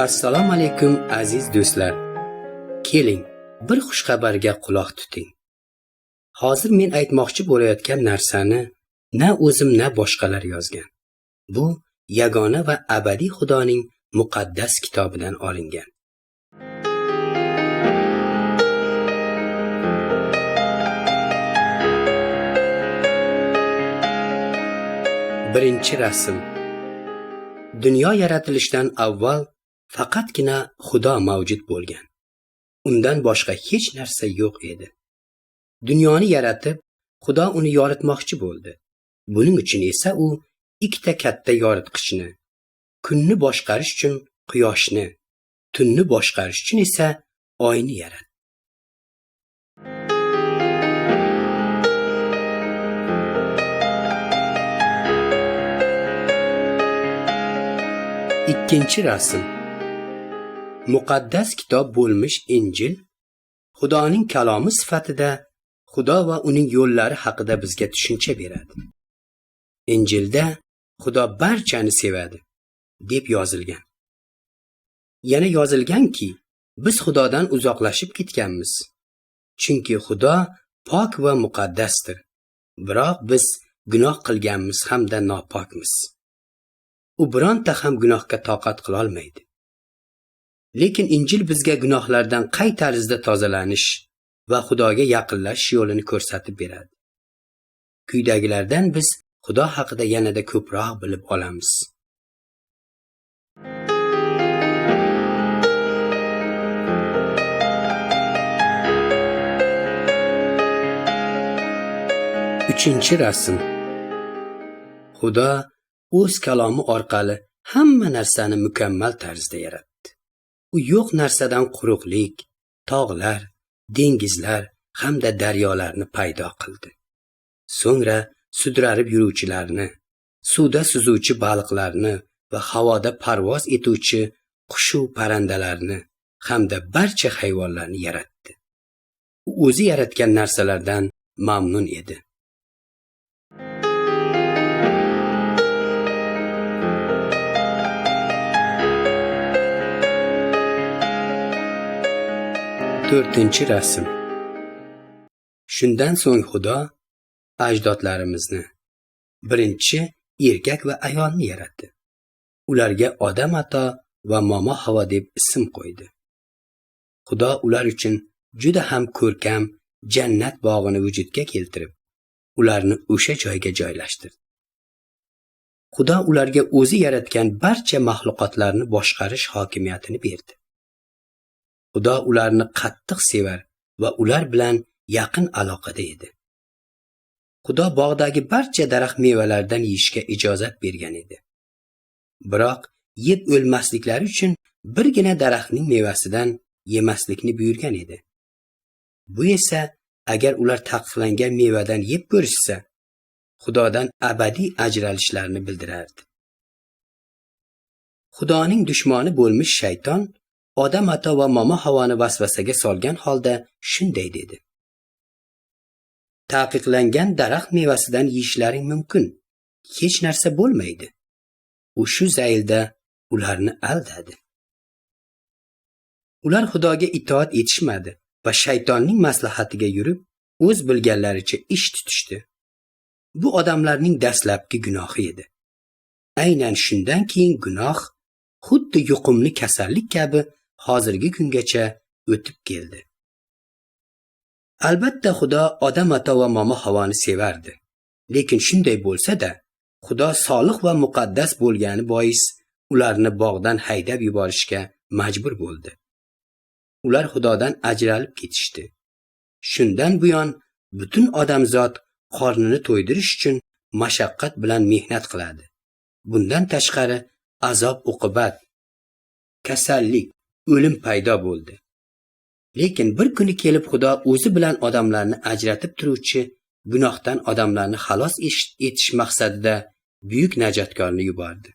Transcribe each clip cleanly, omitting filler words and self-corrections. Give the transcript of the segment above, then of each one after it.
Assalomu alaykum, aziz do'stlar. Keling, bir xushxabarga quloq tuting. Hozir men aytmoqchi bo'layotgan narsani na o'zim, na boshqalar yozgan. Bu yagona va abadiy Xudoning muqaddas kitobidan olingan. Birinchi rasm. Dunyo yaratilishidan avval faqatgina Xudo mavjud bo'lgan. Undan boshqa hech narsa yo'q edi. Dunyoni yaratib, Xudo uni yoritmoqchi bo'ldi. Buning uchun esa u ikkita katta yoritqichni, kunni boshqarish uchun quyoshni, tunni boshqarish uchun esa oyni yaratdi. Ikkinchi rasm. Muqaddas kitob bo'lmish Injil Xudoning kalomi sifatida Xudo va uning yo'llari haqida bizga tushuncha beradi. Injilda Xudo barchani sevadi deb yozilgan. Yana yozilganki, biz Xudodan uzoqlashib ketganmiz. Chunki Xudo pok va muqaddasdir. Biroq biz gunoh qilganmiz hamda nopokmiz. U bironta ham gunohga toqat qila olmaydi. Lekin Injil bizga gunohlardan qay tarzda tozalanish va Xudoga yaqinlashish yo'lini ko'rsatib beradi. Quyidagilardan biz Xudo haqida yanada ko'proq bilib olamiz. Uchinchi rasm. Xudo o'z kalomi orqali hamma narsani mukammal tarzda yaratdi. U yo'q narsadan quruqlik, tog'lar, dengizlar hamda daryolarni paydo qildi. So'ngra sudralib yuruvchilarni, suvda suzuvchi baliqlarni va havoda parvoz etuvchi qushu parrandalarni hamda barcha hayvonlarni yaratdi. U o'zi yaratgan narsalardan mamnun edi. To'rtinchi rasm. Shundan so'ng Xudo ajdodlarimizni, birinchi erkak va ayolni yaratdi. Ularga Odam ato va Momo Havo deb ism qo'ydi. Xudo ular uchun juda ham ko'rkam jannat bog'ini vujudga keltirib, ularni o'sha joyga joylashtirdi. Xudo ularga o'zi yaratgan barcha maxluqotlarni boshqarish hokimiyatini berdi. Xudo ularni qattiq sevar va ular bilan yaqin aloqada edi. Xudo bog'dagi barcha daraxt mevalaridan yeyishga ijozat bergan edi. Biroq yeb o'lmasliklari uchun birgina daraxtning mevasidan yemaslikni buyurgan edi. Bu esa agar ular taqiqlangan mevadan yeb ko'rishsa, Xudodan abadiy ajralishlarini bildirardi. Xudoning dushmani bo'lmish shayton Odam ato va Momo Havoni vasvasaga solgan holda shunday dedi: Taqiqlangan daraxt mevasidan yeyishlaring mumkin. Hech narsa bo'lmaydi. U shu zaylda ularni aldadi. Ular Xudoga itoat etishmadi va shaytonning maslahatiga yurib, o'z bilganlaricha ish tutishdi. Bu odamlarning dastlabki gunohi edi. Aynan shundan keyin gunoh xuddi yuqumli kasallik kabi hozirgi kungacha o'tib keldi. Albatta Xudo Odam ato va Momo Havoni sevardi. Lekin shunday bo'lsa-da, Xudo solih va muqaddas bo'lgani bois ularni bog'dan haydab yuborishga majbur bo'ldi. Ular Xudodan ajralib ketishdi. Shundan buyon butun odamzod qornini to'ydirish uchun mashaqqat bilan mehnat qiladi. Bundan tashqari azob uqubat, kasallik, o'lim paydo bo'ldi. Lekin bir kuni kelib Xudo o'zi bilan odamlarni ajratib turuvchi gunohdan odamlarni xalos etish maqsadida buyuk najotkorni yubordi.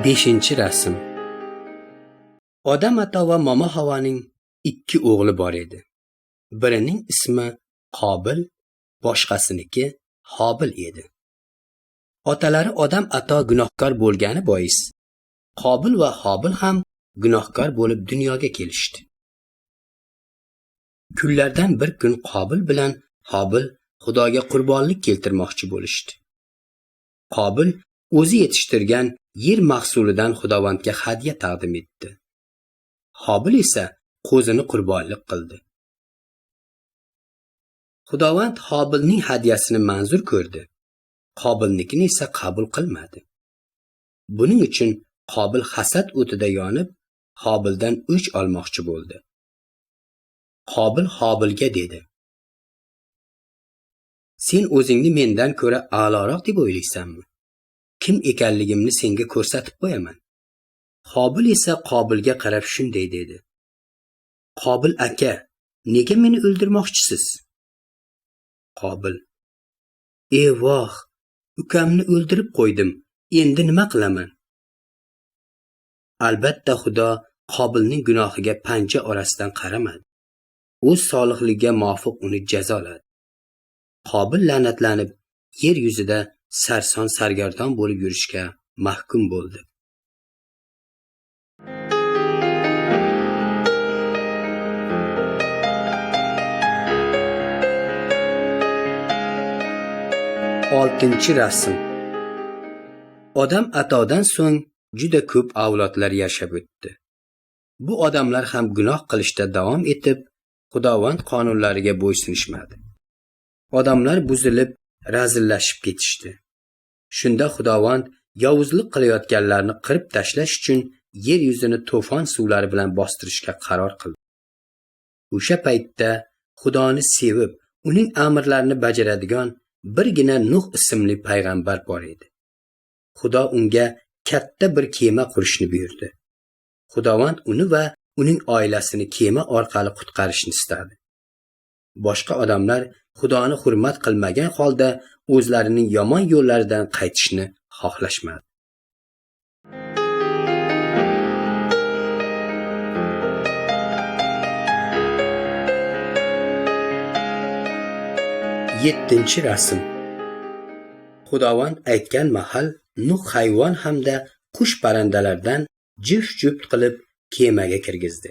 Beshinchi rasm. Odam ato va Momo Havoning ikki o'g'li bor edi. Birining ismi Qobil, boshqasiniki Hobil edi. Otalari Odam ato gunohkor bo'lgani bois, Qobil va Hobil ham gunohkor bo'lib dunyoga kelishdi. Kunlardan bir kun Qobil bilan Hobil Xudoga qurbonlik keltirmoqchi bo'lishdi. Qobil o'zi yetishtirgan yer mahsulidan Xudovandga hadya taqdim etdi. Hobil esa qo'zini qurbonlik qildi. Xudovand Hobilning hadyasini manzur ko'rdi. Qobilnikini esa qabul qilmadi. Buning uchun Qobil hasad o'tida yonib, Hobildan o'ch olmoqchi bo'ldi. Qobil Hobilga dedi: "Sen o'zingni mendan ko'ra a'loroq deb o'ylaysanmi? Kim ekanligimni senga ko'rsatib qo'yaman." Hobil esa Qobilga qarab shunday dedi: "Qobil aka, nega meni o'ldirmoqchisiz?" Qobil: "Ey voh, ukamni o'ldirib qo'ydim, endi nima qilaman?" Albatta Xudo Qobilning gunohiga panja orasidan qaramadi. O'z solihligiga muvofiq uni jazoladi. Qobil la'natlanib, yer yuzida sarson sargardon bo'lib yurishga mahkum bo'ldi. Oltinchi rasm. Odam atodan so'ng juda ko'p avlodlar yashab o'tdi. Bu odamlar ham gunoh qilishda davom etib, Xudovand qonunlariga bo'ysunishmadi. Odamlar buzilib, razillashib ketishdi. Shunda Xudovand yovuzlik qilayotganlarni qirib tashlash uchun yer yuzini to'fon suvlari bilan bostirishga qaror qildi. O'sha paytda Xudoni sevib, uning amrlarini bajaradigan birgina Nuh ismli payg'ambar bor edi. Xudo unga katta bir kema qurishni buyurdi. Xudovand uni va uning oilasini kema orqali qutqarishni istadi. Boshqa odamlar Xudoni hurmat qilmagan holda o'zlarining yomon yo'llaridan qaytishni xohlashmadi. Yettinchi rasm. Xudovand aytgan mahal Nuh hayvon hamda qush parrandalardan juft-juft qilib kemaga kirgizdi.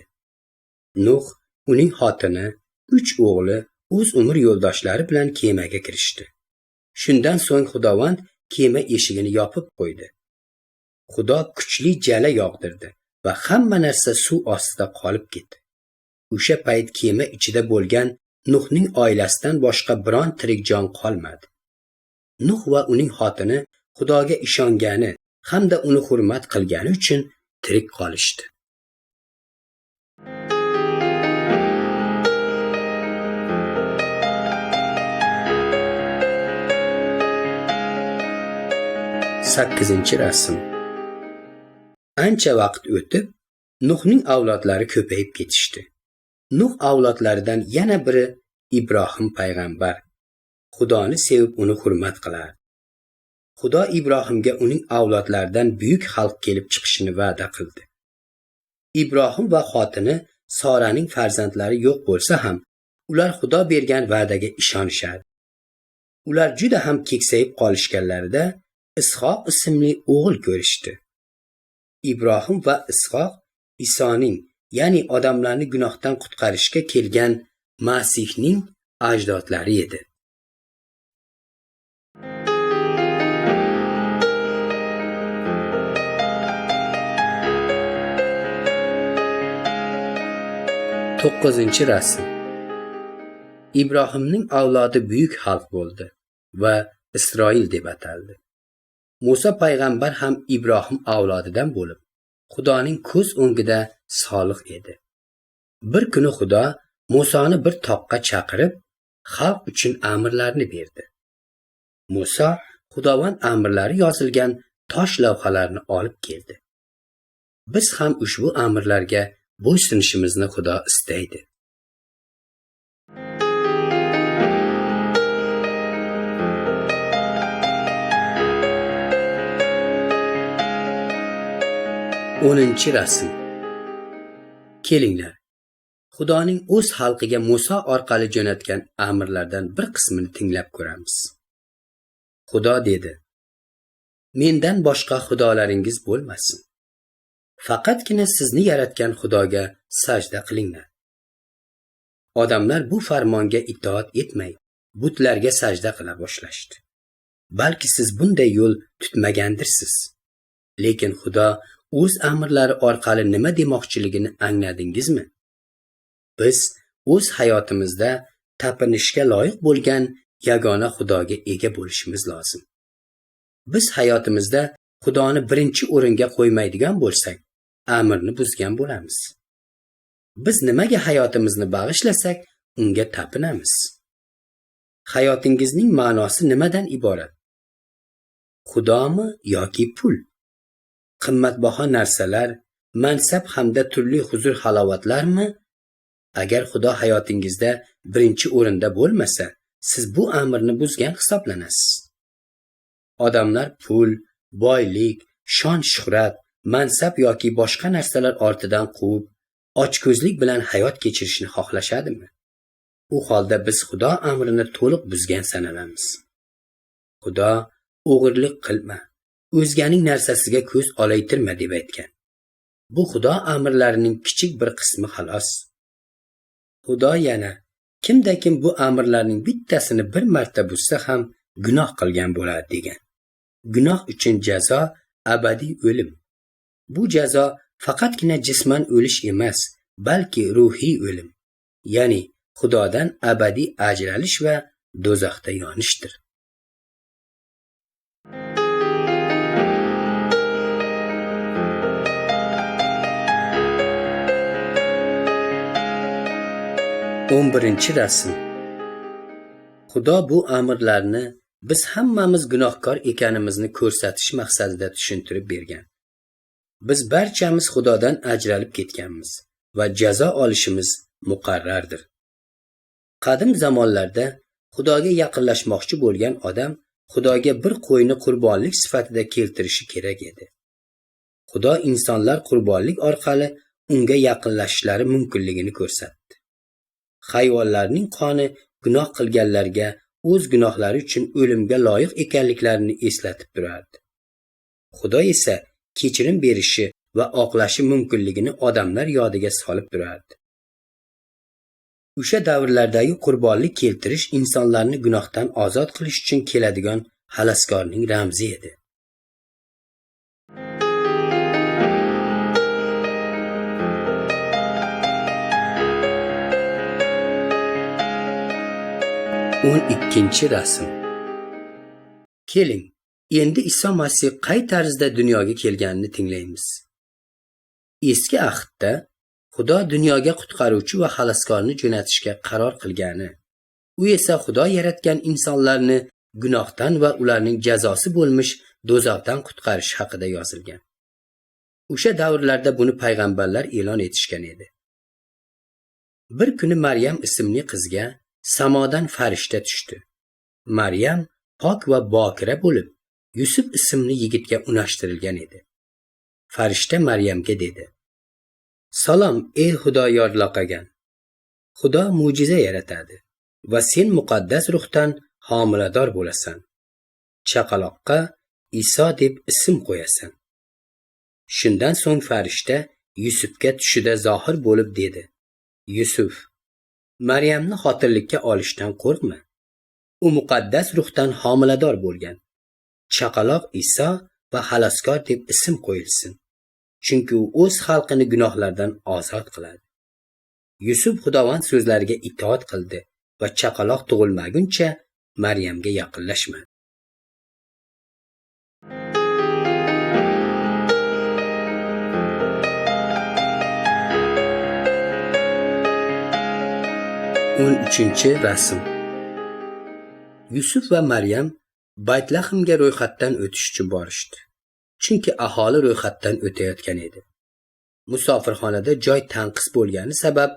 Nuh, uning xotini, 3 o'g'li o'z umr yo'ldoshlari bilan kemaga kirishdi. Shundan so'ng Xudovand kema eshigini yopib qo'ydi. Xudo kuchli jala yog'dirdi va hamma narsa suv ostida qolib ketdi. O'sha payt kema ichida bo'lgan Nuhning oilasidan boshqa biron tirik jon qolmadi. Nuh va uning xotini Xudoga ishongani hamda uni hurmat qilgani uchun tirik qolishdi. Sakkizinchi rasm. Ancha vaqt o'tib, Nuhning avlodlari ko'payib ketishdi. Nuh avlodlaridan yana biri Ibrohim payg'ambar. Xudoni sevib uni hurmat qilardi. Xudo Ibrohimga uning avlodlaridan buyuk xalq kelib chiqishini va'da qildi. Ibrohim va xotini Soraning farzandlari yo'q bo'lsa ham, ular Xudo bergan va'daga ishonishadi. Ular juda ham keksayib qolishganlarida Ishoq ismli o'g'il ko'rishdi. Ibrohim va Ishoq Isoning, ya'ni odamlarni gunohdan qutqarishga kelgan Masihning ajdodlari edi. To'qqizinchi rasm. Ibrohimning avlodi buyuk xalq bo'ldi va Isroil deb ataldi. Musa payg'ambar ham Ibrohim avlodidan bo'lib, Xudoning ko'z o'ngida solih edi. Bir kuni Xudo Musoni bir toqqa chaqirib, xalq uchun amrlarni berdi. Musa Xudovand amrlari yozilgan tosh lavhalarni olib keldi. Biz ham ushbu amrlarga bo'ysunishimizni Xudo istaydi. O'ninchi rasm. Kelinglar, Xudoning o'z xalqiga Musa orqali jo'natgan amrlardan bir qismini tinglab ko'ramiz. Xudo dedi: "Mendan boshqa xudolaringiz bo'lmasin. Faqatgina sizni yaratgan Xudoga sajda qilinglar." Odamlar bu farmonga itoat etmay, butlarga sajda qila boshlashdi. Balki siz bunday yo'l tutmagandirsiz. Lekin Xudo o'z amrlari orqali nima demoqchiligini angladingizmi? Biz o'z hayotimizda tapinishga loyiq bo'lgan yagona Xudoga ega bo'lishimiz lozim. Biz hayotimizda Xudoni birinchi o'ringa qo'ymaydigan bo'lsak, amrni buzgan bo'lamiz. Biz nimaga hayotimizni bag'ishlasak, unga tapinamiz. Hayotingizning ma'nosi nimadan iborat? Xudomi yoki pul? Qimmatbaho narsalar, mansab hamda turli huzur-halovatlarmi? Agar Xudo hayotingizda birinchi o'rinda bo'lmasa, siz bu amrni buzgan hisoblanasiz. Odamlar pul, boylik, shon-shuhrat, mansab yoki boshqa narsalar ortidan quvib, ochko'zlik bilan hayot kechirishni xohlashadimi? U holda biz Xudo amrini to'liq buzgan sanalamiz. Xudo o'g'irlik qilma, o'zganing narsasiga ko'z olaytirma deb aytgan. Bu Xudo amrlarining kichik bir qismi xolos. Xudo yana kimda-kim bu amrlarning bittasini bir marta buzsa ham gunoh qilgan bo'ladi degan. Gunoh uchun jazo abadiy o'lim. Bu jazo faqatgina jisman o'lish emas, balki ruhiy o'lim, ya'ni Xudodan abadiy ajralish va do'zaxda yonishdir. O'n birinchi rasm. Xudo bu amrlarni biz hammamiz gunohkor ekanimizni ko'rsatish maqsadida tushuntirib bergan. Biz barchamiz Xudodan ajralib ketganmiz va jazo olishimiz muqarrardir. Qadim zamonlarda Xudoga yaqinlashmoqchi bo'lgan odam Xudoga bir qo'yni qurbonlik sifatida keltirishi kerak edi. Xudo insonlar qurbonlik orqali unga yaqinlashishlari mumkinligini ko'rsatdi. Hayvonlarning qoni gunoh qilganlarga o'z gunohlari uchun o'limga loyiq ekanliklarini eslatib turardi. Xudo esa kechirim berishi va oqlashi mumkinligini odamlar yodiga solib turardi. O'sha davrlardagi qurbonlik keltirish insonlarni gunohdan ozod qilish uchun keladigan xaloskorning ramzi edi. O'n ikkinchi rasm. Keling, endi Iso Masih qay tarzda dunyoga kelganini tinglaymiz. Eski ahdda Xudo dunyoga qutqaruvchi va xaloskorni jo'natishga qaror qilgani, u esa Xudo yaratgan insonlarni gunohdan va ularning jazosi bo'lmish do'zaxdan qutqarish haqida yozilgan. O'sha davrlarda buni payg'ambarlar e'lon etishgan edi. Bir kuni Maryam ismli qizga samodan farishta tushdi. Maryam pok va bokira bo'lib, Yusuf ismli yigitga unashtirilgan edi. Farishta Maryamga dedi: "Salom, ey Xudo yorlaqagan. Xudo mo'jiza yaratadi va sen muqaddas ruhdan homilador bo'lasan. Chaqaloqqa Iso deb ism qo'yasan." Shundan so'ng farishta Yusufga tushida zohir bo'lib dedi: "Yusuf, Maryamni xotinlikka olishdan qo'rqma. U muqaddas ruhdan homilador bo'lgan. Chaqaloq Iso va xaloskor deb ism qo'yilsin. Chunki u o'z xalqini gunohlardan ozod qiladi." Yusuf Xudovand so'zlariga itoat qildi va chaqaloq tug'ilmaguncha Maryamga yaqinlashmadi. O'n uchinchi rasm. Yusuf va Maryam Baytlahmga ro'yxatdan o'tish uchun borishdi. Chunki aholi ro'yxatdan o'tayotgan edi. Musofirxonada joy tanqis bo'lgani sabab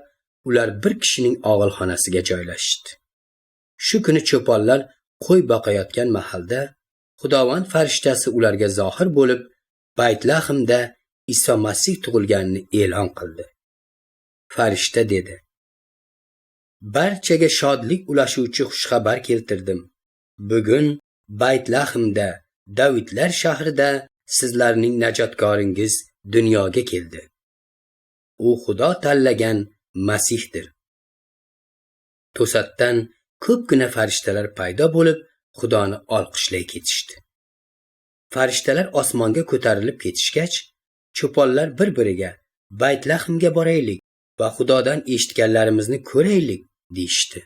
ular bir kishining og'ilxonasiga joylashdi. Shu kuni cho'ponlar qo'y boqayotgan mahalda Xudovand farishtasi ularga zohir bo'lib, Baytlahmda Iso Masih tug'ilganini e'lon qildi. Farishta dedi: barchaga shodlik ulashuvchi xushxabar keltirdim. Bugun Baytlahmda, Davidlar shahrida sizlarning najotkoringiz dunyoga keldi. U Xudo tanlagan Masihdir. To'satdan ko'pgina farishtalar paydo bo'lib, Xudoni olqishlay ketishdi. Farishtalar osmonga ko'tarilib ketishgach, cho'ponlar bir-biriga Baytlahmga boraylik va Xudodan eshitganlarimizni ko'raylik deyishdi.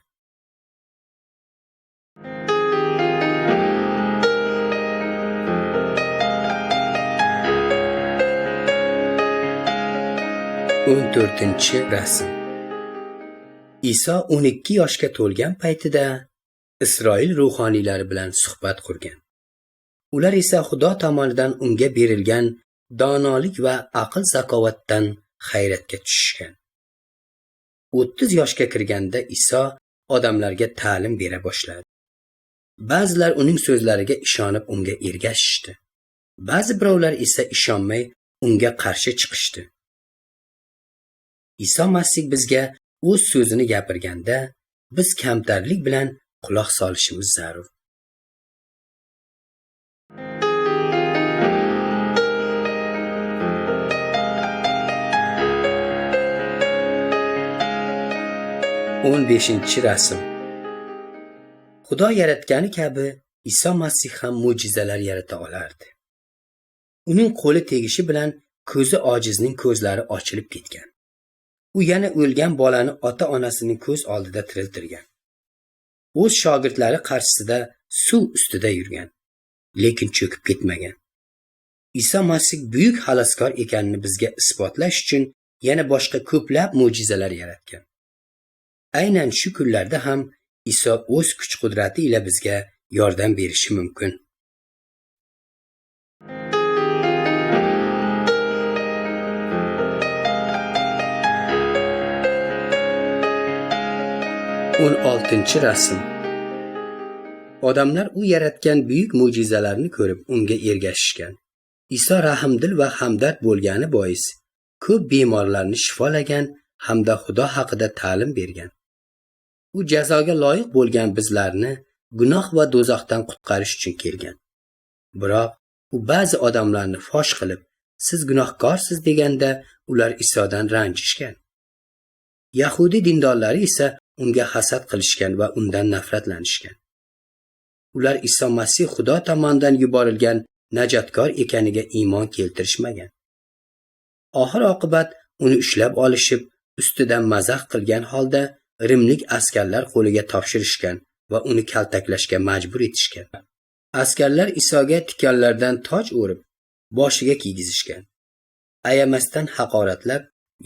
O'n to'rtinchi rasm. Iso 12 yoshga to'lgan paytida Isroil ruhoniylari bilan suhbat qurgan. Ular esa Xudo tomonidan unga berilgan donolik va aql zakovatdan hayratga tushishgan. 30 yoshga kirganda Iso odamlarga ta'lim bera boshladi. Ba'zilar uning so'zlariga ishonib unga ergashishdi. Ba'zi birovlar esa ishonmay unga qarshi chiqishdi. Iso Masih bizga o'z so'zini gapirganda biz kamtarlik bilan quloq solishimiz zarur. O'n beshinchi rasm. Xudo yaratgani kabi Iso Masih ham mo'jizalar yarata olardi. Uning qo'li tegishi bilan ko'zi ojizning ko'zlari ochilib ketgan. U yana o'lgan bolani ota-onasining ko'z oldida tiriltirgan. O'z shogirdlari qarshisida suv ustida yurgan, lekin cho'kib ketmagan. Iso Masih buyuk xaloskor ekanini bizga isbotlash uchun yana boshqa ko'plab mo'jizalar yaratgan. Aynan shu kunlarda ham Iso o'z kuch-qudrati ila bizga yordam berishi mumkin. O'n oltinchi rasm. Odamlar u yaratgan buyuk mo'jizalarni ko'rib unga ergashishgan. Iso rahmdil va hamdard bo'lgani bois ko'p bemorlarni shifolagan hamda Xudo haqida ta'lim bergan. U jazoga loyiq bo'lgan bizlarni gunoh va do'zaxdan qutqarish uchun kelgan. Biroq u ba'zi odamlarni fosh qilib, siz gunohkorsiz deganda ular Isodan ranjishgan. Yahudi dindorlari esa unga hasad qilishgan va undan nafratlanishgan. Ular Iso Masih Xudo tomonidan yuborilgan najotkor ekaniga iymon keltirishmagan. Oxir oqibat uni ushlab olishib, ustidan mazax qilgan holda rimlik askarlar qo'liga topshirishgan va uni kaltaklashga majbur etishgan. Askarlar Isoga tikanlardan toj o'rib, boshiga kiygizishgan. Ayamasdan haqoratlab,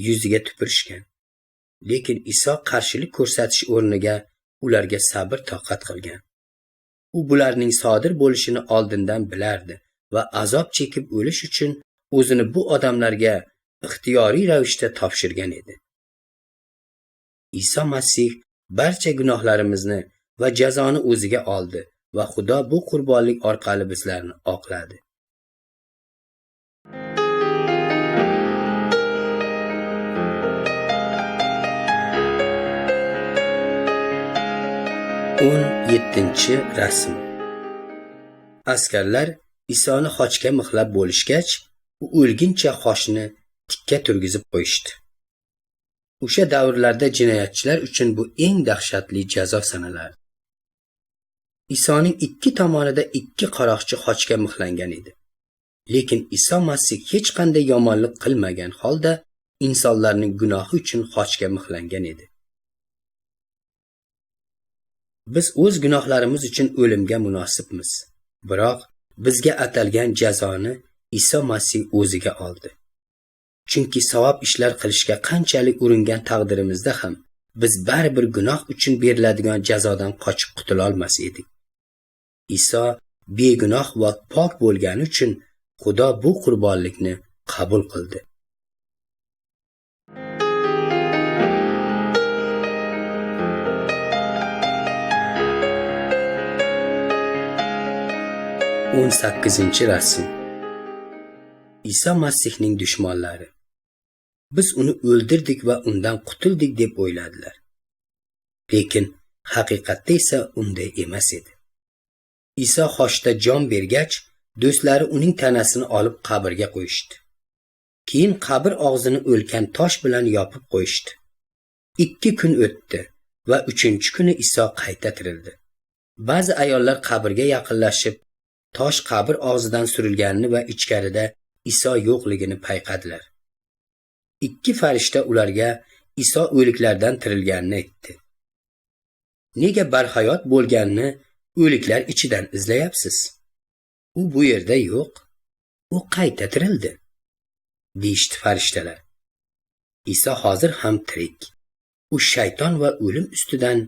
yuziga tupurishgan. Lekin Iso qarshilik ko'rsatish o'rniga ularga sabr toqat qilgan. U bularning sodir bo'lishini oldindan bilardi va azob chekib o'lish uchun o'zini bu odamlarga ixtiyoriy ravishda topshirgan edi. Iso Masih barcha gunohlarimizni va jazoni o'ziga oldi va Xudo bu qurbonlik orqali bizlarni oqladi. O'n yettinchi rasm. Askarlar Isoni xochga mixlab bo'lishgach, u o'lguncha xochni tikka turgizib qo'yishdi. O'sha davrlarda jinoyatchilar uchun bu eng dahshatli jazo sanalardi. Isoning ikki tomonida ikki qaroqchi xochga mixlangan edi. Lekin Iso Masih hech qanday yomonlik qilmagan holda insonlarning gunohi uchun xochga mixlangan edi. Biz o'z gunohlarimiz uchun o'limga munosibmiz. Biroq bizga atalgan jazoni Iso Masih o'ziga oldi. Chunki savob ishlar qilishga qanchalik uringan taqdirimizda ham biz baribir gunoh uchun beriladigan jazodan qochib qutula olmas edik. Iso begunoh va pok bo'lgani uchun Xudo bu qurbonlikni qabul qildi. O'n sakkizinchi rasm. Iso Masihning dushmanlari. Biz uni o'ldirdik va undan qutuldik deb o'yladilar. Lekin haqiqatda esa unday emas edi. Iso xochda jon bergach, do'stlari uning tanasini olib qabrga qo'yishdi. Keyin qabr og'zini o'lkan tosh bilan yopib qo'yishdi. 2 kun o'tdi va 3-kuni Iso qayta tirildi. Ba'zi ayollar qabrga yaqinlashib, tosh qabr og'zidan surilganini va ichkarida Iso yo'qligini payqadilar. 2 farishta ularga Iso o'liklardan tirilganini aytdi. Nega barhayot bo'lganini o'liklar ichidan izlayapsiz? U bu yerda yo'q. U qayta tirildi, deyishdi farishtalar. Iso hozir ham tirik. U shayton va o'lim ustidan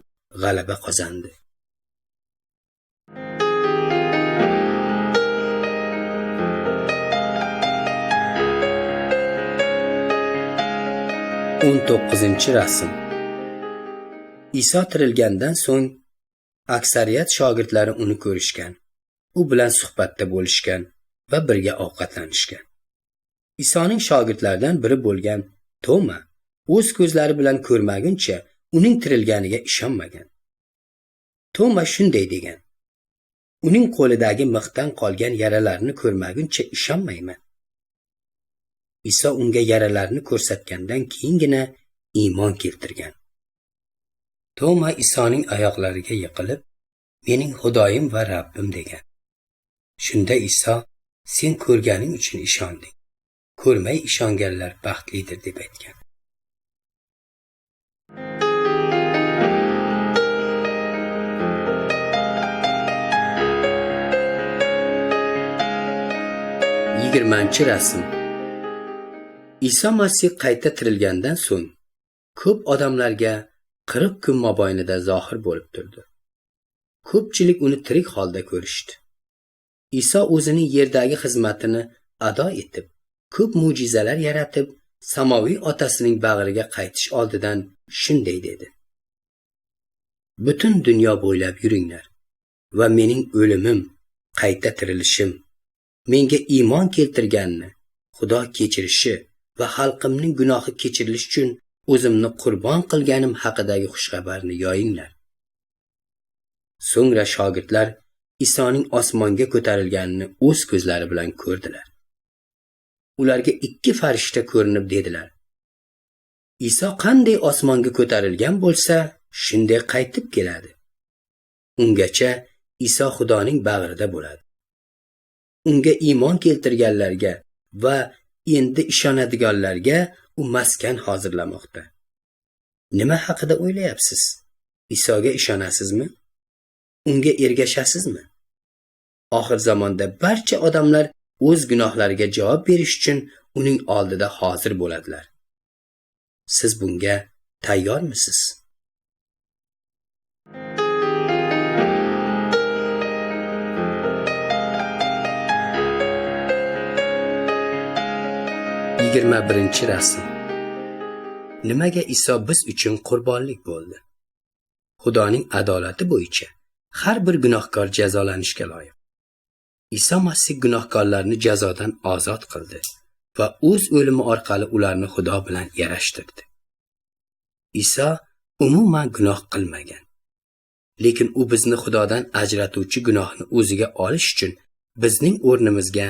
g'alaba qozondi. 19-rasm. Iso tirilgandan so'ng aksariyat shogirdlari uni ko'rishgan, u bilan suhbatda bo'lishgan va birga ovqatlanishgan. Isoning shogirdlaridan biri bo'lgan Toma o'z ko'zlari bilan ko'rmaguncha uning tirilganiga ishonmagan. Toma shunday degan: "Uning qo'lidagi mixdan qolgan yaralarni ko'rmaguncha ishonmayman." Iso unga yaralarni ko'rsatgandan keyingina iymon keltirgan. Toma Isoning oyoqlariga yiqilib, "Mening Xudoyim va Rabbim" degan. Shunda Iso, "Sen ko'rganing uchun ishonding. Ko'rmay ishonganlar baxtlidir" deb aytgan. 20-rasm. Iso Masih qayta tirilgandan so'ng ko'p odamlarga 40 kun mobaynida zohir bo'lib turdi. Ko'pchilik uni tirik holda ko'rishdi. Iso o'zining yerdagi xizmatini ado etib, ko'p mo'jizalar yaratib, samoviy otasining bag'riga qaytish oldidan shunday dedi: "Butun dunyo bo'ylab yuringlar va mening o'limim, qayta tirilishim, menga iymon keltirganni Xudo kechirishi va xalqimning gunohi kechirilishi uchun o'zimni qurbon qilganim haqidagi xushxabarni yoyinglar." So'ngra shogirdlar Isoning osmonga ko'tarilganini o'z ko'zlari bilan ko'rdilar. Ularga 2 farishta ko'rinib dedilar: "Iso qanday osmonga ko'tarilgan bo'lsa, shunday qaytib keladi. Ungacha Iso Xudoning bag'rida bo'ladi. Unga iymon keltirganlarga va endi ishonadiganlarga u maskan hozirlamoqda." Nima haqida o'ylayapsiz? Isoga ishonasizmi? Unga ergashasizmi? Oxir zamonda barcha odamlar o'z gunohlariga javob berish uchun uning oldida hozir bo'ladilar. Siz bunga tayyormisiz? 21-rasm. Nimaga Iso biz uchun qurbonlik bo'ldi? Xudoning adolati bo'yicha har bir gunohkor jazolanishga loyiq. Iso Masih gunohkorlarni jazodan ozod qildi va o'z o'limi orqali ularni Xudo bilan yarashtirdi. Iso umuman gunoh qilmagan. Lekin u bizni Xudodan ajratuvchi gunohni o'ziga olish uchun bizning o'rnimizga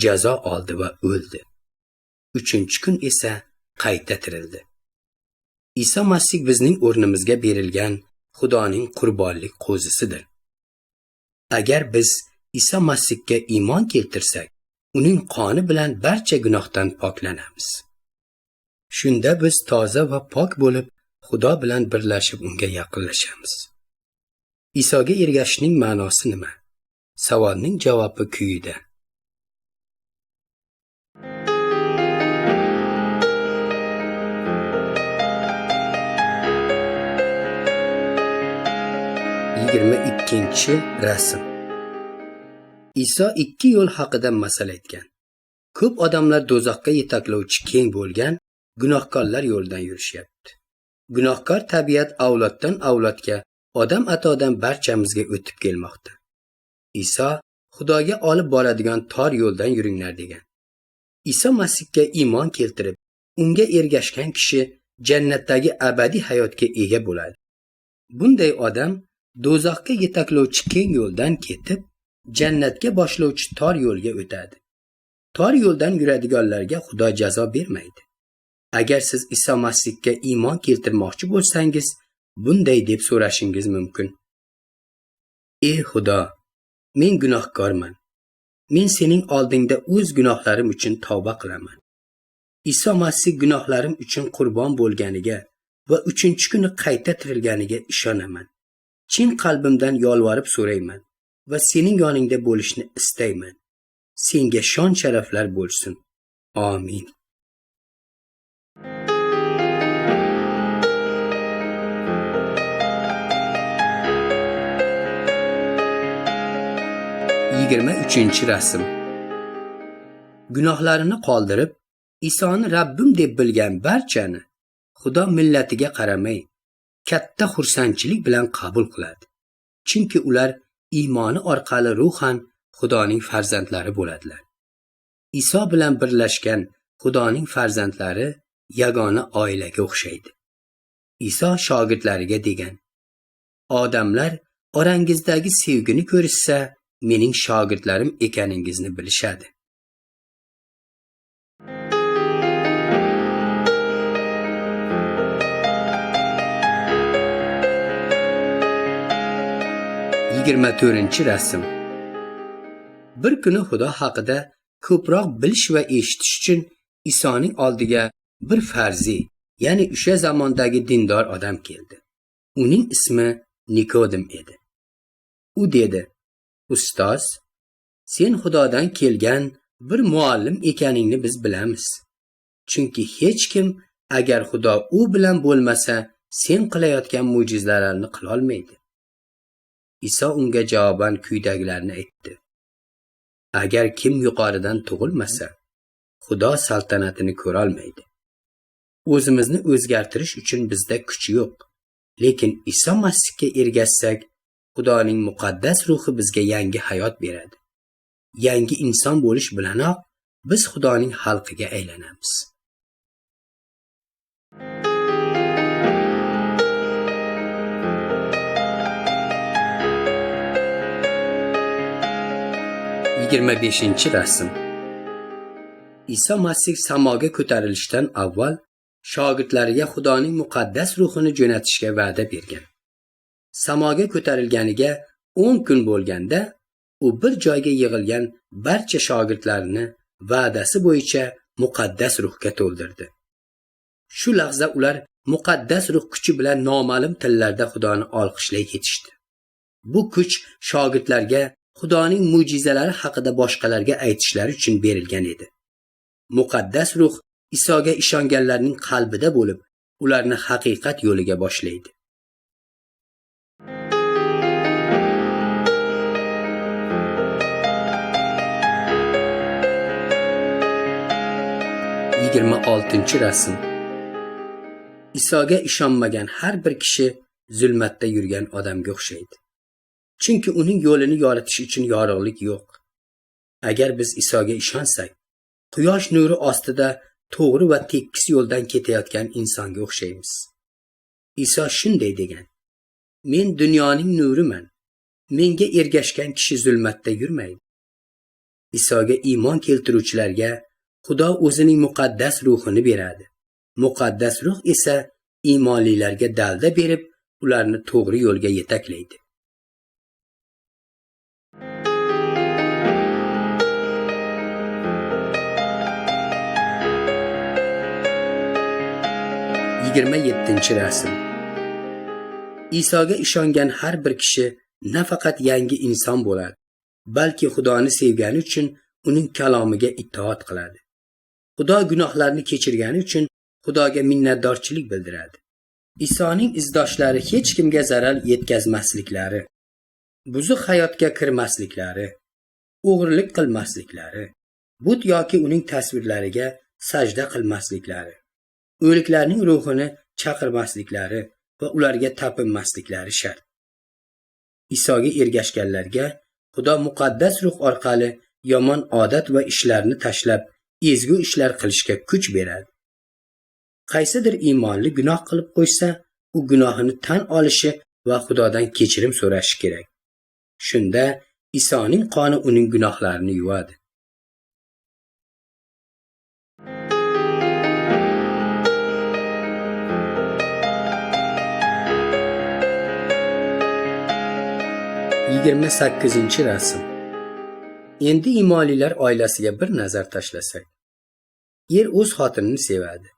jazo oldi va o'ldi. 3-kun esa qayta tirildi. Iso Masih bizning o'rnimizga berilgan Xudoning qurbonlik qo'zisidir. Agar biz Iso Masihga iymon keltirsak, uning qoni bilan barcha gunohdan poklanamiz. Shunda biz toza va pok bo'lib, Xudo bilan birlashib unga yaqinlashamiz. Isoga ergashishning ma'nosi nima? Savolning javobi quyida. 22-rasm. Iso 2 yo'l haqida masal aytgan. Ko'p odamlar do'zaxga yetaklovchi keng bo'lgan gunohkorlar yo'lidan yurishyapti. Gunohkor tabiat avloddan avlodga, odam atodan barchamizga o'tib kelmoqda. Iso Xudoga olib boradigan tor yo'ldan yuringlar degan. Iso Masihga iymon keltirib, unga ergashgan kishi jannatdagi abadiy hayotga ega bo'ladi. Bunday odam do'zaxga yetaklovchi keng yo'ldan ketib, jannatga boshlovchi tor yo'lga o'tadi. Tor yo'ldan yuradiganlarga Xudo jazo bermaydi. Agar siz Iso Masihga iymon keltirmoqchi bo'lsangiz, bunday deb so'rashingiz mumkin: Ey Xudo, men gunohkorman. Men sening oldingda o'z gunohlarim uchun tavba qilaman. Iso Masih gunohlarim uchun qurbon bo'lganiga va 3-kuni qayta tirilganiga ishonaman. Chin qalbimdan yolvorib so'rayman va sening yoningda bo'lishni istayman. Senga shon sharaflar bo'lsin. Amin. 23-rasm. Gunohlarini qoldirib, Isoni Rabbim deb bilgan barchani Xudo millatiga qaramay, katta xursandchilik bilan qabul qiladi. Chunki ular iymoni orqali ruhan Xudoning farzandlari bo'ladilar. Iso bilan birlashgan Xudoning farzandlari yagona oilaga o'xshaydi. Iso shogirdlariga degan: Odamlar orangizdagi sevgini ko'rishsa, mening shogirdlarim ekaningizni bilishadi. 24-rasm. Bir kuni Xudo haqida ko'proq bilish va eshitish uchun Isoning oldiga bir farzi, ya'ni o'sha zamondagi dindor odam keldi. Uning ismi Nikodim edi. U dedi: Ustoz, sen Xudodan kelgan bir muallim ekaningni biz bilamiz. Chunki hech kim agar Xudo u bilan bo'lmasa, sen qilayotgan mo'jizalarni qilolmaydi. Iso unga javoban quyidagilarni aytdi: Agar kim yuqoridan tug'ilmasa, Xudo saltanatini ko'rolmaydi. O'zimizni o'zgartirish uchun bizda kuch yo'q. Lekin Iso Masihga ergashsak, Xudoning muqaddas ruhi bizga yangi hayot beradi. Yangi inson bo'lish bilanoq biz Xudoning xalqiga aylanamiz. 25-rasm. Iso Masih samoga ko'tarilishdan avval shogirdlariga Xudoning muqaddas ruhini jo'natishga va'da bergan. Samoga ko'tarilganiga 10 kun bo'lganda, u bir joyga yig'ilgan barcha shogirdlarini va'dasi bo'yicha muqaddas ruhga to'ldirdi. Shu lahza ular muqaddas ruh kuchi bilan noma'lum tillarda Xudoni olqishlay ketishdi. Bu kuch shogirdlarga Xudoning mo'jizalari haqida boshqalarga aytishlari uchun berilgan edi. Muqaddas ruh Isoga ishonganlarning qalbida bo'lib, ularni haqiqat yo'liga boshlaydi. 26-rasm. Isoga ishonmagan har bir kishi zulmatda yurgan odamga o'xshaydi. Chunki uning yo'lini yoritish uchun yorug'lik yo'q. Agar biz Isoga ishonsak, quyosh nuri ostida to'g'ri va tekis yo'ldan ketayotgan insonga o'xshaymiz. Iso shunday degan: Men dunyoning nuriman. Menga ergashgan kishi zulmatda yurmaydi. Isoga iymon keltiruvchilarga Xudo o'zining muqaddas ruhini beradi. Muqaddas ruh esa iymonlilarga dalda berib, ularni to'g'ri yo'lga yetaklaydi. 27-rasm. Isoga ishongan har bir kishi nafaqat yangi inson bo'ladi, balki Xudoni sevgani uchun uning kalomiga itoat qiladi. Xudo gunohlarni kechirgani uchun Xudoga minnatdorchilik bildiradi. Isoning izdoshlari hech kimga zarar yetkazmasliklari, buzuq hayotga kirmasliklari, o'g'rilik qilmasliklari, but yoki uning tasvirlariga sajda qilmasliklari, o'liklarning ruhini chaqirmasliklari va ularga tapinmasliklari shart. Isoga ergashganlarga Xudo muqaddas ruh orqali yomon odat va ishlarni tashlab ezgu ishlar qilishga kuch beradi. Qaysidir iymonli gunoh qilib qo'ysa, u gunohini tan olishi va Xudodan kechirim so'rashi kerak. Shunda Isoning qoni uning gunohlarini yuvadi. 28-rasm. Endi iymonlilar oilasiga bir nazar tashlasak. Er o'z xotinini sevadi.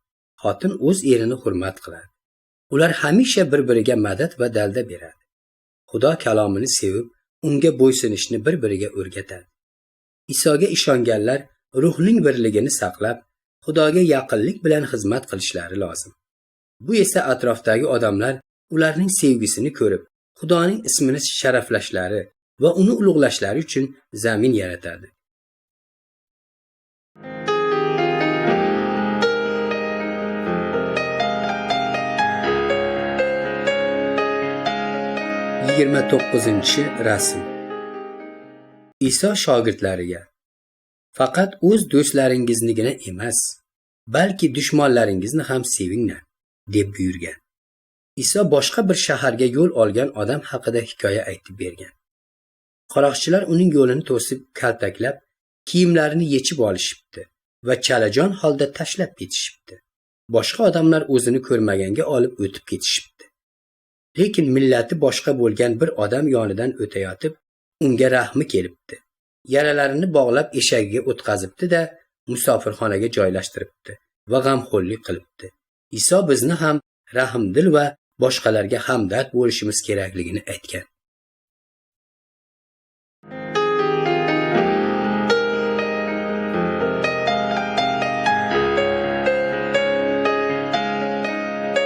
Xotin o'z erini hurmat qiladi. Ular hamisha bir-biriga madad va dalda beradi. Xudo kalomini sevib, unga bo'ysunishni bir-biriga o'rgatadi. Isoga ishonganlar ruhning birligini saqlab, Xudoga yaqinlik bilan xizmat qilishlari lozim. Bu esa atrofdagi odamlar ularning sevgisini ko'rib, Xudoning ismini sharaflashlari va uni ulug'lashlari uchun zamin yaratadi. 29-rasm. Iso shogirdlariga: "Faqat o'z do'stlaringiznigina emas, balki dushmanlaringizni ham sevinglar", deb buyurgan. Iso boshqa bir shaharga yo'l olgan odam haqida hikoya aytib bergan. Qaroqchilar uning yo'lini to'sib, kaltaklab, kiyimlarini yechib olishibdi va chalajon holda tashlab ketishibdi. Boshqa odamlar o'zini ko'rmaganga olib o'tib ketishibdi. Lekin millati boshqa bo'lgan bir odam yonidan o'tayotib, unga rahmi kelibdi. Yaralarini bog'lab eshagiga o'tqazibdi-da, musofirxonaga joylashtiribdi va g'amxo'rlik qilibdi. Iso bizni ham rahmdil va boshqalarga hamdard bo'lishimiz kerakligini aytgan.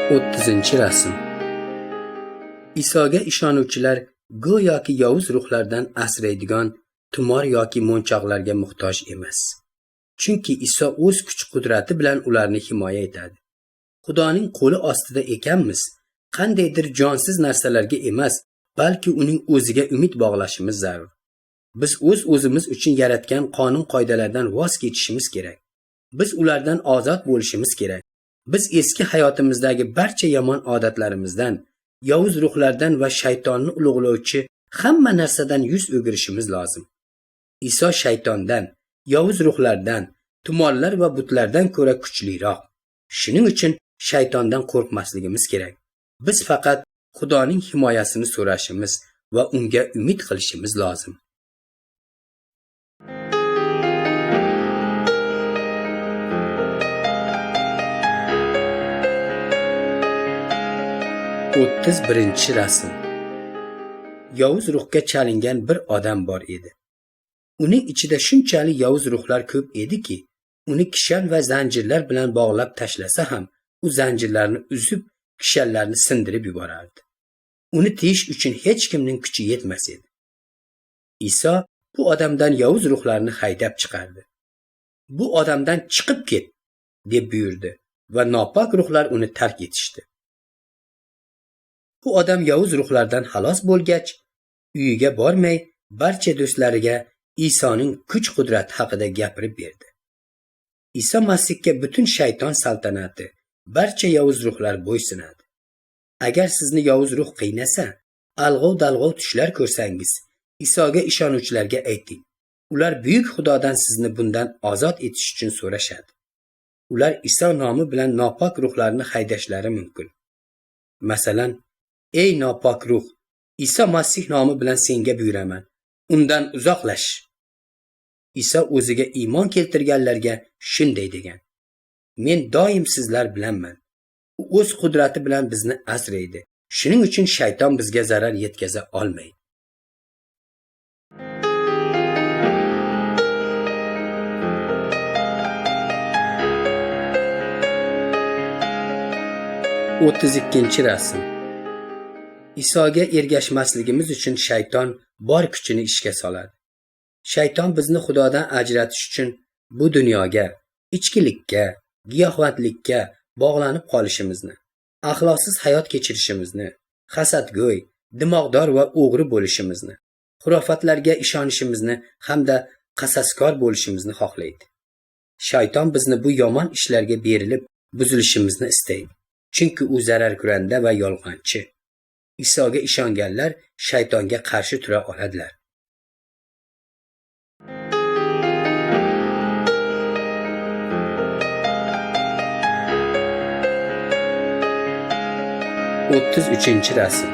30-rasm. Isoga ishonuvchilar go'yoki yovuz ruhlardan asraydigan tumor yoki monchoqlarga muhtoj emas. Chunki Iso o'z kuch-qudrati bilan ularni himoya etadi. Xudoning qo'li ostida ekanmiz, qandaydir jonsiz narsalarga emas, balki uning o'ziga umid bog'lashimiz zarur. Biz o'z-o'zimiz uchun yaratgan qonun-qoidalardan voz kechishimiz kerak. Biz ulardan ozod bo'lishimiz kerak. Biz eski hayotimizdagi barcha yomon odatlarimizdan, yovuz ruhlardan va shaytonni ulug'lovchi hamma narsadan yuz o'girishimiz lozim. Iso shaytondan, yovuz ruhlardan, tumorlar va butlardan ko'ra kuchliroq. Shuning uchun shaytondan qo'rqmasligimiz kerak. Biz faqat Xudoning himoyasini so'rashimiz va unga umid qilishimiz lozim. 31-rasm. Yovuz ruhga chalingan bir odam bor edi. Uning ichida shunchalik yovuz ruhlar ko'p ediki, uni kishan va zanjirlar bilan bog'lab tashlasa ham, u zanjirlarni uzib, kishanlarni sindirib yuborardi. Uni tiyish uchun hech kimning kuchi yetmas edi. Iso bu odamdan yovuz ruhlarni haydab chiqardi. "Bu odamdan chiqib ket", deb buyurdi va nopok ruhlar uni tark etishdi. Bu odam yovuz ruhlardan xalos bo'lgach, uyiga bormay, barcha do'stlariga Isoning kuch-qudrati haqida gapirib berdi. Iso Masihga butun shayton saltanati, barcha yovuz ruhlar bo'ysunadi. Agar sizni yovuz ruh qiynasa, alg'ov-dalg'ov tushlar ko'rsangiz, Isoga ishonuvchilarga ayting. Ular buyuk Xudodan sizni bundan ozod etish uchun so'rashadi. Ular Iso nomi bilan nopok ruhlarni haydashlari mumkin. Masalan, "Ey nopok ruh, Iso Masih nomi bilan senga buyuraman, undan uzoqlash." Iso o'ziga iymon keltirganlarga shunday degan: "Men doim sizlar bilanman." U o'z qudrati bilan bizni asraydi. Shuning uchun shayton bizga zarar yetkaza olmaydi. 32-rasm. Isoga ergashmasligimiz uchun shayton bor kuchini ishga soladi. Shayton bizni Xudodan ajratish uchun bu dunyoga, ichkilikka, giyohvandlikka bog'lanib qolishimizni, axloqsiz hayot kechirishimizni, hasadgo'y, dimog'dor va o'g'ri bo'lishimizni, xurofatlarga ishonishimizni hamda qasaskor bo'lishimizni xohlaydi. Shayton bizni bu yomon ishlarga berilib buzilishimizni istaydi. Chunki u zararkuranda va yolg'onchi. Isoga ishonganlar shaytonga qarshi tura oladilar. 33-rasm.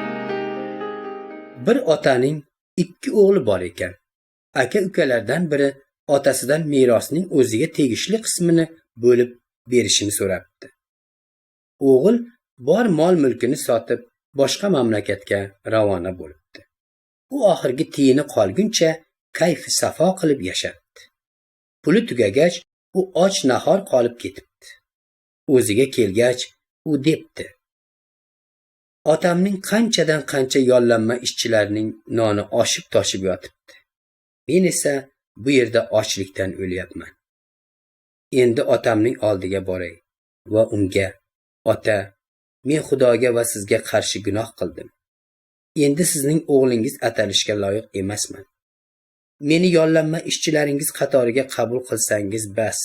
Bir otaning 2 o'g'li bor ekan. Aka-ukalardan biri otasidan merosning o'ziga tegishli qismini bo'lib berishini so'rabdi. O'g'il bor mol-mulkini sotib boshqa mamlakatga ravona bo'libdi. U oxirgi tiyini qolguncha kayfi safo qilib yashabdi. Puli tugagach, u och nahor qolib ketibdi. O'ziga kelgach, u debdi: Otamning qanchadan qancha yollanma ishchilarning noni oshib toshib yotibdi. Men esa bu yerda ochlikdan o'lyapman. Endi otamning oldiga boray va unga: Ota, men Xudoga va sizga qarshi gunoh qildim. Endi sizning o'g'lingiz atalishga loyiq emasman. Meni yollanma ishchilaringiz qatoriga qabul qilsangiz bas,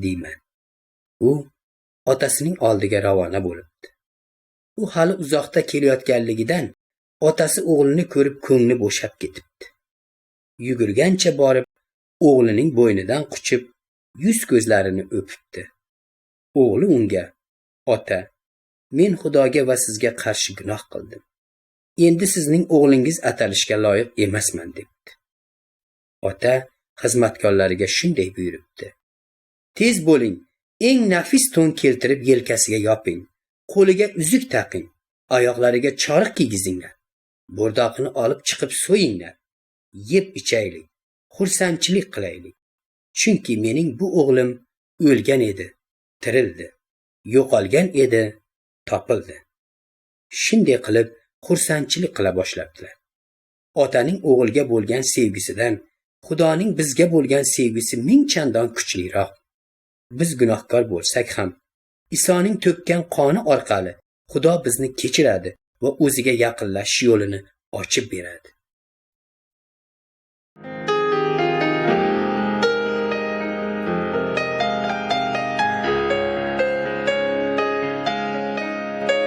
deyman. U otasining oldiga ravona bo'libdi. U hali uzoqda kelayotganligidan otasi o'g'lini ko'rib ko'ngli bo'shab ketibdi. Yugurgancha borib o'g'lining bo'ynidan quchib, yuz ko'zlarini o'pibdi. O'g'li unga: Ota, men Xudoga va sizga qarshi gunoh qildim. Endi sizning o'g'lingiz atalishga loyiq emasman, debdi. Ota xizmatkorlariga shunday buyuribdi: Tez bo'ling, eng nafis to'n keltirib yelkasiga yoping, qo'liga uzuk taqing, oyoqlariga choriq kiygizinglar, bo'rdoqini olib chiqib so'yinglar, yeb ichaylik, xursandchilik qilaylik. Chunki mening bu o'g'lim o'lgan edi, tirildi, yo'qolgan edi, topildi. Shunday qilib xursandchilik qila boshlabdilar. Otaning o'g'ilga bo'lgan sevgisidan Xudoning bizga bo'lgan sevgisi ming chandon kuchliroq. Biz gunohkor bo'lsak ham Isoning to'kkan qoni orqali Xudo bizni kechiradi va o'ziga yaqinlashish yo'lini ochib beradi.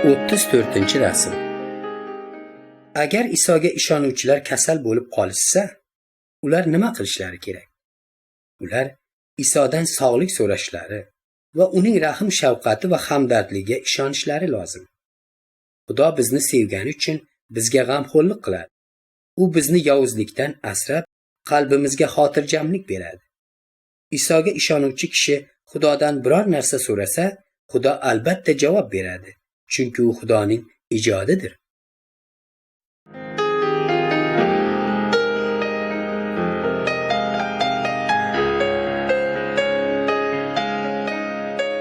34-rasm. Agar Isoga ishonuvchilar kasal bo'lib qolishsa, ular nima qilishlari kerak? Ular Isodan sog'lik so'rashlari va uning rahm shafqati va hamdardligiga ishonishlari lozim. Xudo bizni sevgani uchun bizga g'amxo'rlik qiladi. U bizni yovuzlikdan asrab, qalbimizga xotirjamlik beradi. Isoga ishonuvchi kishi Xudodan biror narsa so'rasa, Xudo albatta javob beradi, chunki u Xudoning ijodidir.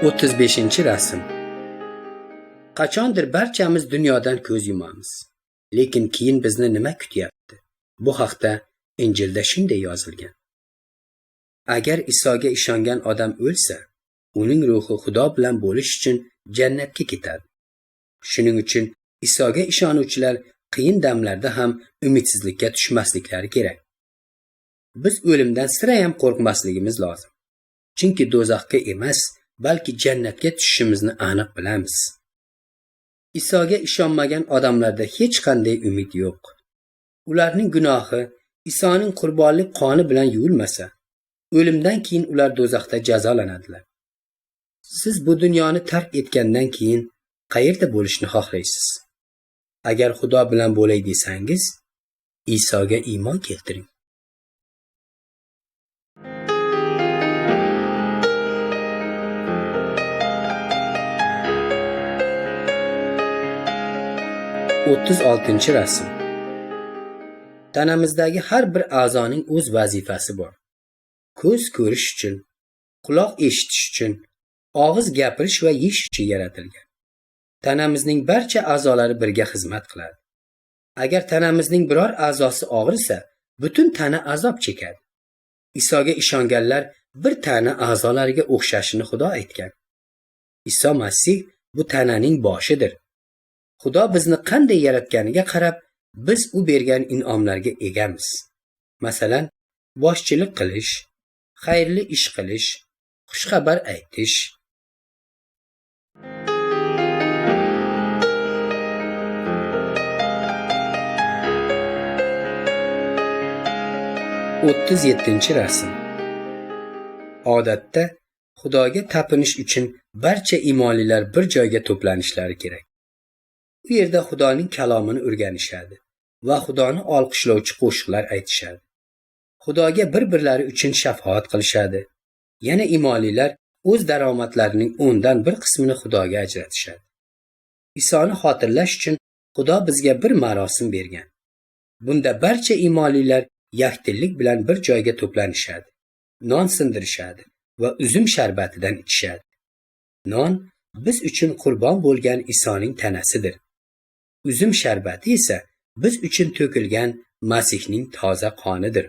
35-rasm. Qachondir barchamiz dunyodan ko'z yumamiz. Lekin keyin bizni nima kutyapti? Bu haqda Injilda shunday yozilgan: Agar Isoga ishongan odam o'lsa, uning ruhi Xudo bilan bo'lish uchun jannatga ketadi. Shuning uchun Isoga ishonuvchilar qiyin damlarda ham umidsizlikka tushmasliklari kerak. Biz o'limdan sira ham qo'rqmasligimiz lozim. Chunki do'zaxga emas, balki jannatga tushishimizni aniq bilamiz. Isoga ishonmagan odamlarda hech qanday umid yo'q. Ularning gunohi Isoning qurbonlik qoni bilan yuvilmasa, o'limdan keyin ular do'zaxda jazolanadilar. Siz bu dunyoni tark etgandan keyin qayerda bo'lishni xohlaysiz? Agar Xudo bilan bo'lay desangiz, Isoga iymon keltiring. 36-rasm. Tanamizdagi har bir a'zoning o'z vazifasi bor. Ko'z ko'rish uchun, quloq eshitish uchun, og'iz gapirish va yeyish uchun yaratilgan. Tanamizning barcha a'zolari birga xizmat qiladi. Agar tanamizning biror a'zosi og'risa, butun tana azob chekadi. Isoga ishonganlar bir tana a'zolariga o'xshashini Xudo aytgan. Iso Masih bu tananing boshidir. Xudo bizni qanday yaratganiga qarab, biz u bergan in'omlarga egamiz. Masalan, boshchilik qilish, xayrli ish qilish, xushxabar aytish. 37-rasm. Odatda Xudoga tapinish uchun barcha imonlilar bir joyga to'planishlari kerak. U yerda Xudoning kalomini o'rganishadi va Xudoni olqishlovchi qo'shiqlar aytishadi. Xudoga bir-birlari uchun shafoat qilishadi. Yana imonlilar o'z daromadlarining 1/10 qismini Xudoga ajratishadi. Isoni xotirlash uchun Xudo bizga bir marosim bergan. Bunda barcha imonlilar yakdillik bilan bir joyga to'planishadi, non sindirishadi va uzum sharbatidan ichishadi. Non biz uchun qurbon bo'lgan Isoning tanasidir. Uzum sharbati esa biz uchun to'kilgan Masihning toza qonidir.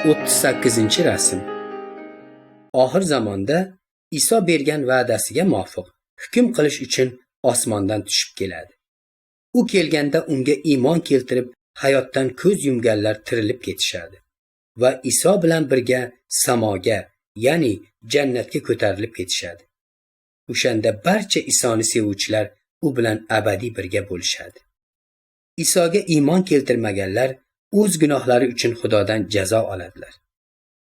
38-rasm. Oxir zamonda Iso bergan va'dasiga muvofiq hukm qilish uchun osmondan tushib keladi. U kelganda unga iymon keltirib hayotdan ko'z yumganlar tirilib ketishadi va Iso bilan birga samoga, ya'ni jannatga ko'tarilib ketishadi. O'shanda barcha Isoni sevuvchilar u bilan abadiy birga bo'lishadi. Isoga iymon keltirmaganlar o'z gunohlari uchun Xudodan jazo oladilar.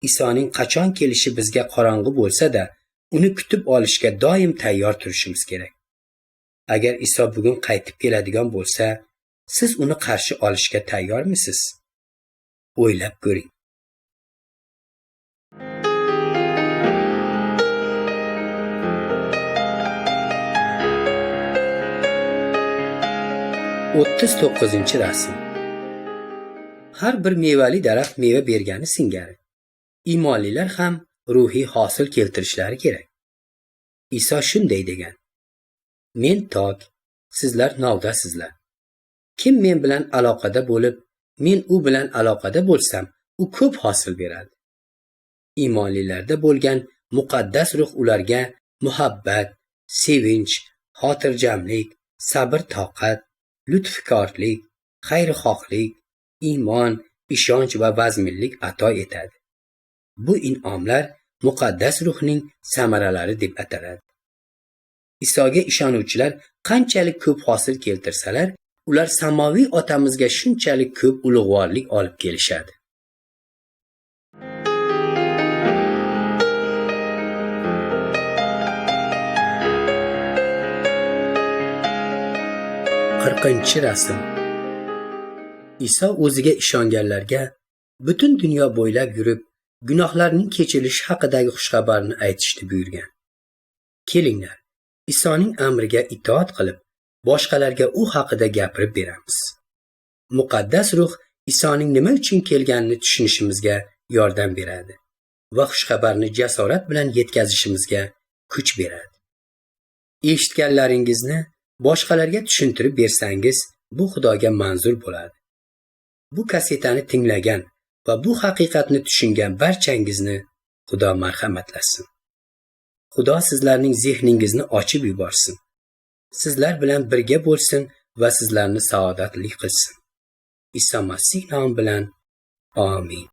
Isoning qachon kelishi bizga qorong'u bo'lsa-da, uni kutib olishga doim tayyor turishimiz kerak. Agar Iso bugun qaytib keladigan bo'lsa, siz uni qarshi olishga tayyormisiz? O'ylab ko'ring. 39-rasm. Har bir mevali daraxt meva bergani singari, imonlilar ham ruhiy hosil keltirishlari kerak. Iso shunday degan: Men tok, sizlar novdasizlar. Kim men bilan aloqada bo'lib, men u bilan aloqada bo'lsam, u ko'p hosil beradi. Imonlilarda bo'lgan muqaddas ruh ularga muhabbat, sevinch, xotirjamlik, sabr-toqat, lutfkorlik, xayrixohlik, iymon, ishonch va vazminlik ato etadi. Bu in'omlar muqaddas ruhning samaralari deb ataladi. Isoga ishonuvchilar qanchalik ko'p hosil keltirsalar, ular samoviy otamizga shunchalik ko'p ulug'vorlik olib kelishadi. 40-rasm. Iso o'ziga ishonganlarga butun dunyo bo'ylab yurib, gunohlarning kechilishi haqidagi xushxabarni aytishni buyurgan. Kelinglar, Isoning amriga itoat qilib, boshqalarga u haqida gapirib beramiz. Muqaddas ruh Isoning nima uchun kelganini tushunishimizga yordam beradi va xushxabarni jasorat bilan yetkazishimizga kuch beradi. Eshitganlaringizni boshqalarga tushuntirib bersangiz, bu Xudoga manzur bo'ladi. Bu kasetani tinglagan va bu haqiqatni tushungan barchangizni Xudo marhamatlasin. Xudo sizlarning zehningizni ochib yuborsin. Sizlar bilan birga bo'lsin va sizlarni saodatli qilsin. Iso Masih nomi bilan. Amin.